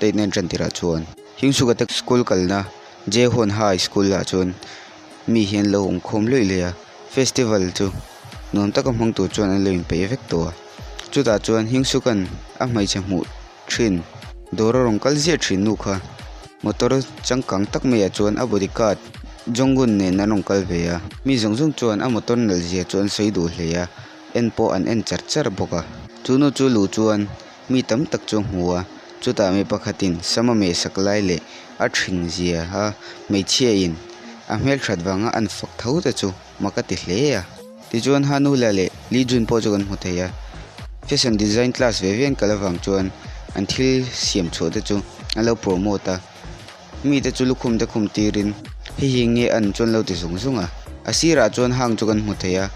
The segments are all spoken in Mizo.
eight na in tan tirh ah chuan Hyungsuk-a te school kalna Jehon High School ah chuan mi hi an lo awm khawm luih luih a festival chu nuam taka hmang tur chuan an lo inpeih vek tawh a chutah chuan Hyungsuk-a'n a hmeichhe hmuh thin dawr a rawn kal ziah thin nu kha motor changkang tak maiah chuan a body guard Jonggun nen an rawn kal ve a mi zawng zawng chuan a motor nalh zia chu an sawi duh hle a en pawh an en char char bawk a chu nu chu luh chuan mi tam tak chu a hmu a chutah mi pakhatin sam a meh sak lai leh a ṭhin zia a hmeichhia in a hmelṭhat vanga an fak tho te chu mak a ti hle a. Tichuan Hanula leh Lee Jun pawh chu kan hmu thei a, fashion design class ve ve an kal avang chuan an thil siam chhuah te chu an lo promote a, mite chu lukhum te khum tirin hei hi nge an chu an lo ti zung zung a. A sirah chuan hang chu kan hmu thei a,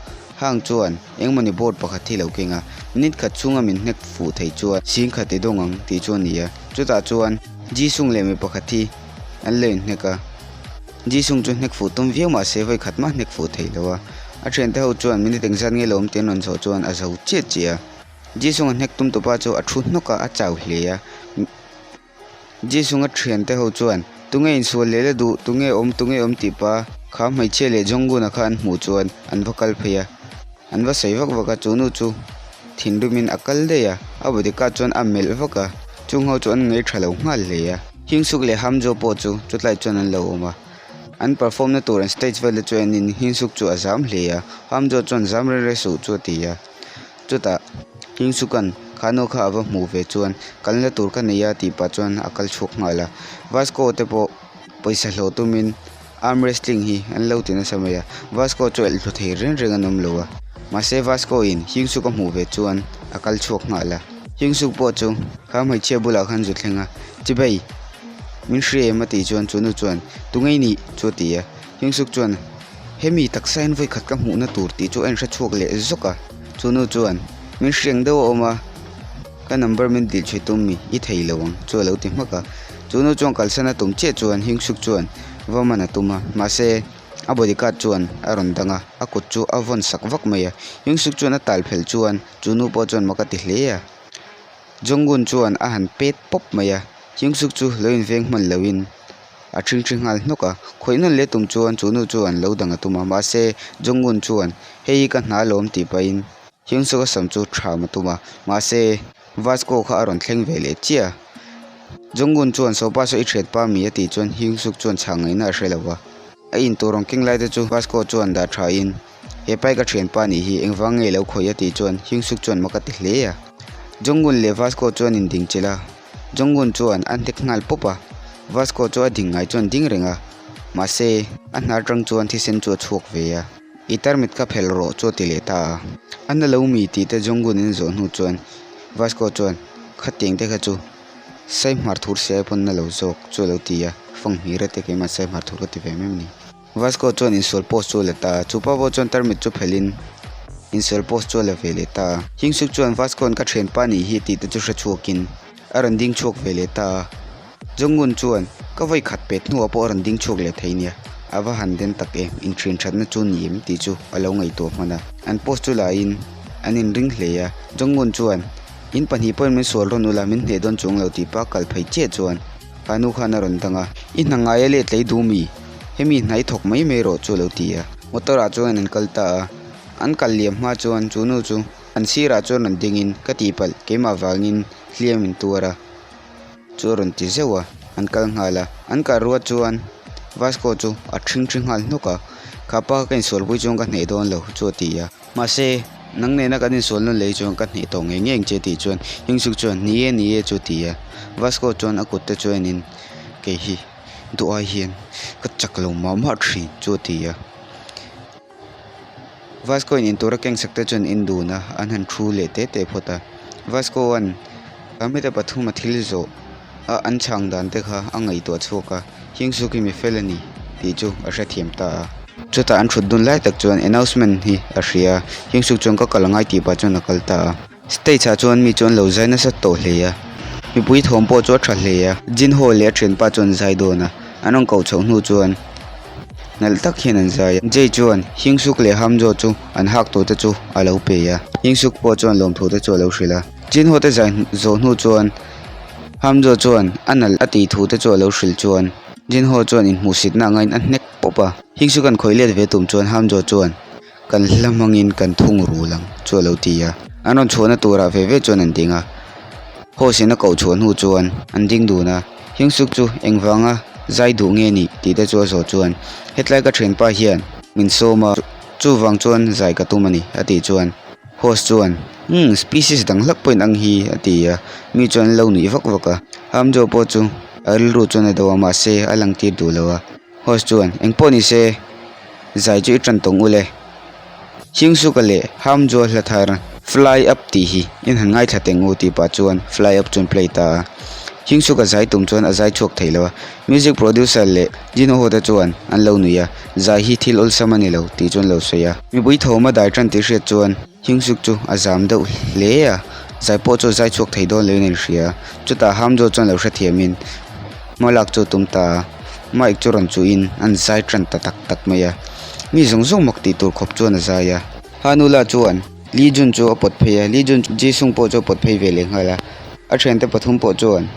hang chuan engmawni board pakhat hi lo keng a, minute khat chhunga min hnek fuh thei chuan sing khat i dawng ang tih chu a ni a, chutah chuan Jisung leh mi pakhat hi an lo inhnek a. Jisung chu hnek fuh tum viau mah se vawi khat mah hnek fuh thei lo a. A thiante ho chuan minute engzat nge lo awm tih an rawn zawh chuan a zo chiah chiah a. Jisung a hnek tum tupa chu a thu hnawk a, a chau hle a. Jisung a thiante ho chuan tunge insual leh la duh, tunge awm, tunge awm tih pa kha hmeichhia leh Jonggun-a kha an hmuh chuan an va kal phei a. An va sawi vak vak a, chu nu chu thinrimin a kal daih a, a bodyguard chuan a melh vak a, chung ho chu an ngei tha lo nghal hle a. Hyungsuk leh Hamjo pawh chu chutlai chuan an lo awm a, an perform na tur an stage vel te chu en in Hyungsuk chu a zam hle a, Hamjo chuan zam reng reng suh chu a ti a, chutah Hyungsuk-a'n kha nu kha a va hmuh ve chuan kalna tur ka nei a tih pah chuan a kal chhuak nghal a, Vasco te pawh pawisa hlawh tumin arm wrestling hi an lo ti nasa mai a, Vasco chu elh hlu thei reng reng an awm lo a, mahse Vasco in Hyungsuk a hmuh ve chuan a kal chhuak nghal a, Hyungsuk pawh chu kha hmeichhia bulah khan zu thleng a, Chibei, min hria em a tih chuan chu nu chuan Tunge i nih? chu a ti a, Hyungsuk chuan Hemi taksa hian vawikhat ka hmuhna tur tih chu a inhre chhuak leh zawk a, chu nu chuan Min hriang deuh a awm a, ka number min dil chhui tum mi i thei lo ang chu a lo ti hmak a, chu nu chuan kalsan a tum chiah chuan Hyungsuk chuan va man a tum a, mahse a body guard chuan a rawn dang a, a kut chu a vawn sak vak mai a, Hyungsuk chuan a tal phelh chuan chu nu pawh chuan mak a ti hle a. Jonggun chuan a han pet pawp mai a, Hyungsuk chu lo inveng hman loin a ṭhingṭhi nghal hnawk a, khawih nawn leh tum chuan chu nu chuan lo dang a tum a, mahse Jonggun chuan hei hi ka hna lawm tih pahin Hyungsuk a sam chu ṭham a tum a, mahse Vasco kha a rawn thleng ve leh chiah a. Jonggun chuan Sopa saw i ṭhiat pa mi a tih chuan Hyungsuk chuan chhang ngaihna a hre lo va, a intur rawn keng lai te chu Vasco chuan dah ṭhain He pai ka thianpa nih hi engvang nge lo khawih a tih chuan Hyungsuk chuan mak a ti hle a. Jonggun leh Vasco chuan in ding chilh a, Jonggun chuan a hnek nghal pawp a, Vasco chu a ding ngai chuan ding reng a, mahse a hnar tang chuan thisen chu a chhuak ve a. I tarmit kha phelh rawh chu a ti leh ta a. A na lo mi tih te Jonggun in zawh hnu chuan Vasco chuan khatiang te kha chu Saihmar thur siai pawn na lo zawk chu a lo ti a, Fanghmir a te keimah Saihmar thur ka ti ve mai a ni. Vasco chuan insual post chu a la ta a, chupa pawh chuan tarmit chu phelhin insual post chu a la ve leh ta a. Hyungsuk chuan Vasco-a'n ka thianpa nih hi tih te chu hre chhuakin a rawn ding chhuak ve leh ta a. Jonggun chuan ka vawi khat pet hnuah pawh a rawn ding chhuak leh thei nia, a va han den tak em, inthian thatna chu ni em tih chu a lo ngaihtuah hman a. An post chu lahin an inring hle a, Jonggun chuan in pahnih pawhin min sual rawn ula min hneh dawn chuang lo tih pa kal phei chiah chuan Ka nu khan a rawn dang a, I hna ngai a let lei duh mi? Hemi hna i thawk mai mai rawh chu a lo ti a. Motor ah chuan an kal ta a, an kal liam hma chuan chu nu chu an sirah chuan rawn dingin ka tihpalh keimah vangin hliam in tuar a chu a rawn ti zeuh a, an kal nghal a. An kal ruat chuan Vasco chu a ṭhing ṭhi nghal hnawk a, Kha pa ka insualpui chuan ka hneh dawn lo chu a ti a. Mahse, nang nena kan insual nawn lei chuan ka hneh tawh ngei ngei ang che tih chuan Hyungsuk chuan ni e ni e chu a ti a. Vasco chuan a kut te chu enin kei hi duh ai hian ka chak lo mah mah thin chu a ti a. Vasco in intur a keng sak te chuan in dun a, an han thu leh te te phawt a. Vasco an heta pathum a thil zawh a an chhang dan te kha a ngaihtuah chhuak a, Hyungsuk hi mi fel a ni tih chu a hrethiam ta a. Chutah an thut dun lai tak chuan announcement hi a hria a, Hyungsuk chuan ka kal angai tih pah chuan a kal ta a. Stage ah chuan mi chu an lo zai nasa tawh hle a, mipui thawm pawh chu a tha hle a. Jinho leh a thianpa chuan zai dawn a, an rawn koh chhoh hnu chuan nalh tak hian an zai a. Jay chuan Hyungsuk leh Hamjo chu an hak tur te chu a lo pe a, Hyungsuk pawh chuan lawmthu te chu a lo hrilh a. Jinho te zai zawh hnu chuan. Hamjo chuan a nalh a tih thu te chu a lo hrilh chuan Jinho chuan inhmuhsitna angaiin a hnek pawp a. Hingsu kan khawih let ve tum chuan Hamjo chuan kan hla hmangin kan thung rul ang chu a lo ti a. An rawn chhuahna turah ve ve chuan an ding a. Host in a koh chhuah hnu chuan an ding dun a. Hyungsuk chu engvanga zai duh nge nih tih te chu a zawh chuan hetlai ka thianpa hian min sawm a, chuvang chuan zai ka tum a ni a tih chuan host chuan umm species dang hlak pawhin ang hi a ti a, mi chuan an lo nuih vak vak a. Hamjo pawh chu a rilru chuan a do a mahse a lang tir duh lo a. Host chuan, Engpawh ni se, zai chu i tan tawng ule. Hyungsuka leh Hamjoa hla thar Fly Up tih hi in han ngaithla teng u tih pah chuan Fly Up chu an play ta a. Hyungsuka zai tum chuan a zai chhuak thei lo a, music producer leh Jin Ho te chuan an lo nuih a, zai hi thil awlsam a ni lo tih chu an lo sawi a. Mipui thawm a dai tan tih hriat chuan Hyungsuk chu a zam deuh hle a, zai pawh chu a zai chhuak thei dawn loin a inhria. Chutah Hamjoa chuan lo hrethiamin hma lak chu a tum ta a. Mic chu rawn chuhin an zai tan ta tak tak mai a, mi zawng zawng mak tih tur khawp chuan a zai a. Hanula chuan Lee Jun chu a pawt phei a, Lee Jun Ji Sung pawh chu a pawt phei ve leh nghal a, a thiante pathum pawh chuan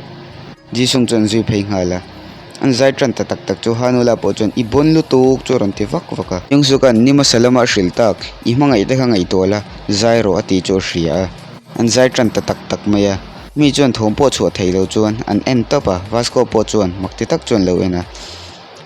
Ji Sung chu an zui phei nghal a. An zai tan ta tak tak chu Hanula pawh chuan i bawn lutuk chu a rawn ti vak vak a. Jung Suk an ni hmasa lama a hrilh tak, i hmangaih te kha ngaihtuah la, zai rawh a tih chu a hria a. An zai tan ta tak tak mai a. Mi chuan thawm pawh chhuah thei lo chuan an en tawp a, Vasco pawh chuan mak ti tak chuan lo en a.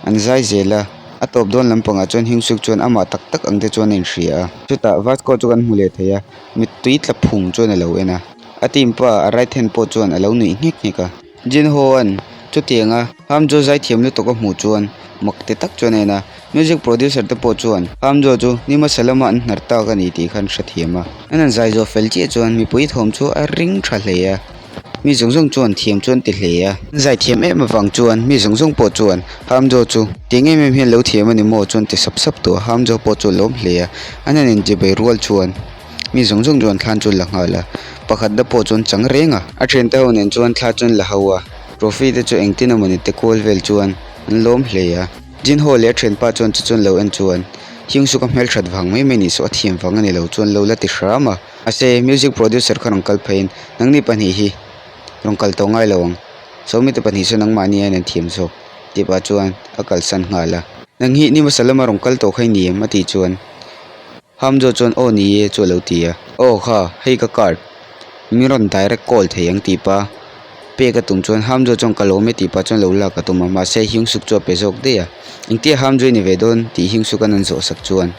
An zai zel a, a tawp dawn lampangah chuan Hyungsuk chuan amah tak tak ang te chuan a inhria a. Chutah Vasco chu kan hmu leh thei a, mittui tla phung chuan a lo en a. A team pa a right hand pawh chuan a lo nuih nghek nghek a. Jin Ho-a'n chutianga Hamjo zaithiam lutuk a hmuh chuan mak ti tak chuan a en a. Music producer te pawh chuan Hamjo chu ni hmasa lama an hnar tak a ni tih khan hrethiam a. An han zai zawh fel chiah chuan mipui thawm chu a ring tha hle a, mi zawng zawng chuan thiam chu an ti hle a. An zai thiam em avang chuan mi zawng zawng pawh chuan Hamjo chu tiang em em hian lo thiam a ni maw chuan ti sap sap tawh a, Hamjo pawh chu a lawm hle a. An han inchibei rual chuan mi zawng zawng chuan thlan chu an la nghal a, pakhat na pawh chuan chang reng a. A thiante ho nen chuan thla chu an la ho a, trophy te chu engtin emawni te kual vel chuan an lawm hle a. Jin Ho leh a thianpa chuan chu chuan lo en chuan Hyungsuk a hmelthat vang mai mai nih saw a thiam vang a ni lo chuan lo la ti hram a. Mahse music producer kha rawn kal pheiin nangni pahnih hi rawn kal tawh ngai lo ang sawmite pahnih saw nangmahni aiin an thiam zawk tih pah chuan a kalsan nghal a. Nang hi ni hmasa lama rawn kal tawh kha i ni em a tih chuan Hamjo chuan aw ni e chu a lo ti a. Aw kha, hei ka card, min rawn direct call thei ang tih pa pek a tum chuan Hamjo chuan ka lawm e tih pah chuan lo lak a tum a, mahse Hyungsuk chu a pe zawk daih a. Engtia Hamjo i ni ve dawn tih Hyungsuk an an zawh sak chuan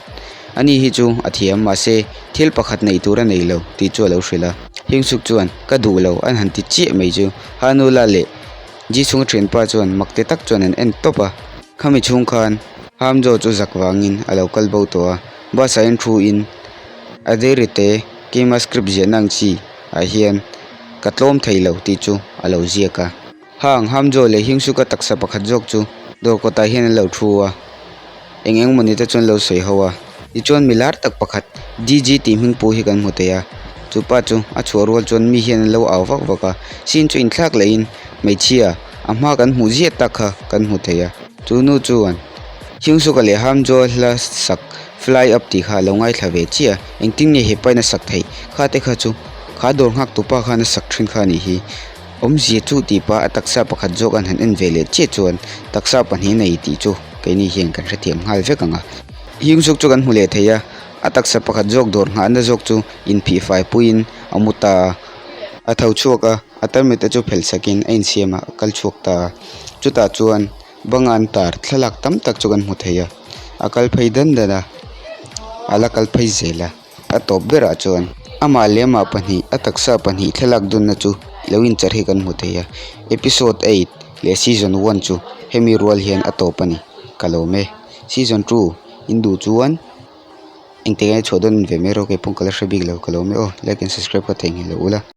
ani hi chu a thiam mahse thil pakhat neih tur a nei lo tih chu a lo hrilh a. Hyungsuk chuan ka duh lo an han ti chiah mai chu Hanula leh Jisung a thianpa chuan mak ti tak chuan an en tawp a. Khami chhung khan Hamjo chu zak vangin a lo kal bo tawh a, bus ah hian thu in a dairy te keima script ziahna ang chi ah hian ka tlawm thei lo tih chu a lo ziak a. Hang Hamjo leh Hyungsuk-a taksa pakhat zawk chu dawr kawtah hian an lo thu a, eng eng mawni te chuan lo sawi ho a. Tichuan mi lar tak pakhat DG tih hming pu hi kan hmu thei a, chu pa chu a chhuah rual chuan mi hian an lo au vak vak a, scene chu inthlak lehin hmeichhia a hma kan hmuh ziah tak kha kan hmu thei a. Chu nu chuan Hyungsuk-a leh Hamjoa hla sak Fly Up tih kha a lo ngaithla ve chiah a, engtin nge he pain a sak theih? Kha te kha chu kha dawr nghak tupa khan a sak thin kha a nih hi. Awmzia chu tih pah a taksa pakhat zawk an han en ve leh chiah chuan taksa pahnih a nei tih chu keini hian kan hrethiam nghal vek ang a. Hyungsuk chu kan hmu leh thei a, a taksa pakhat zawk dawr nghahna zawk chu inphih fai puiin a mu ta a, a tho chhuak a, a tarmit te chu phelh sakin a insiam a, a kal chhuak ta a. Chutah chuan banga an tar thlalak tam tak chu kan hmu thei a, a kal phei dan dan a, a la kal phei zel a, a tawp berah chuan amah leh amah pahnih a taksa pahnih thlalak dunna chu lo incharh hi kan hmu thei a, episode eight leh season one chu hemi rual hian a tawp a ni ka lawm e season two in duh chuan engtik ah nge chhuah dawn en ve mai rawh keipawh ka la hre bik lo ka lawm e aw like and subscribe kha theihnghilh lo ula.